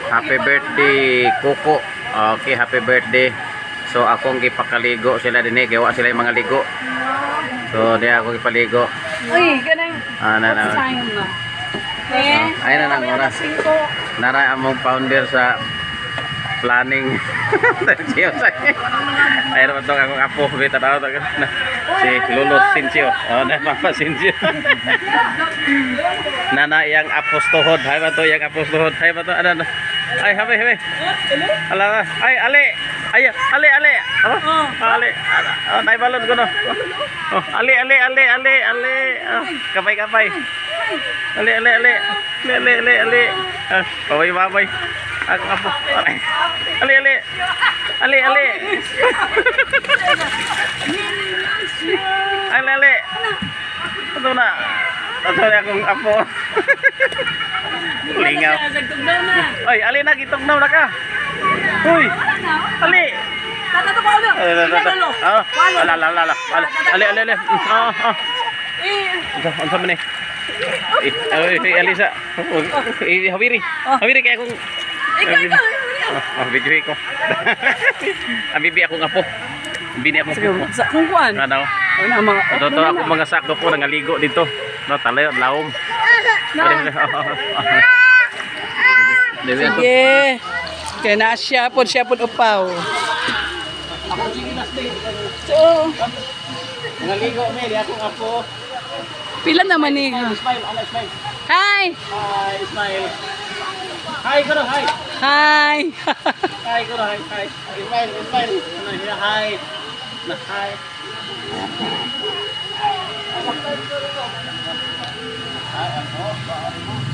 Happy birthday, Kuko. Okay, happy birthday. So akong gipakaligo sila dinhi, gawa sila yung mga ligo. So di ako gipaligo. Uy, ganang Ah, na na. time na. Eh, Ay na nang oras. 5. Nara among founder sa planning. Ay naman to akong apo, bita tao to. Si Lolo Sincio. Oh, na Papa Sincio. Nana yang apostohod. Hay ba to yang apostohod? Hay ba to? Ano, ano? Ay, habi, habi. Ala, ay, ali. Ay, ali, ali. Oh, ali. Oh, naibalon ko no. Oh, ali, ali, ali, ali, ali. Oh, kapay, kapay. Ali, ali, ali. Ali, ali, ali, ali. Ah, babay, babay. Ako, apo. Ali, ali. Ali, ali. Ali, ali. Ito na. Ito na akong apo. Lingaw. Nagtugnaw na. Ay, ali na, gitugnaw na ka. Uy, ali. Tatato pa ulo. Ali, ali, ali. Ah, ala, ala, ala, ala. Ali, ali, ali. Ah, ah. Eh, Unsa, unsa man eh? Eh, ay, ay, alisa. Eh, hawiri. Hawiri kaya kung ikaw, ikaw. Ah, ah, video ko. Ang bibi akong apo. Bini akong apo. Sa kung kuan. Ano? Wala mga Ito to ako mga sakto ko nangaligo dito. No, talayo lawom. Sige. Kaya na siya po, siya po upaw. So, Nangaligo mi, di akong apo. Pila naman ni. Smile, ala smile. Hi! Hi, smile. Hi, kuno, hi. Hi! Hi, kuno, hi, hi. Smile, smile. Ano, hi. Na, hi. Hi, ako.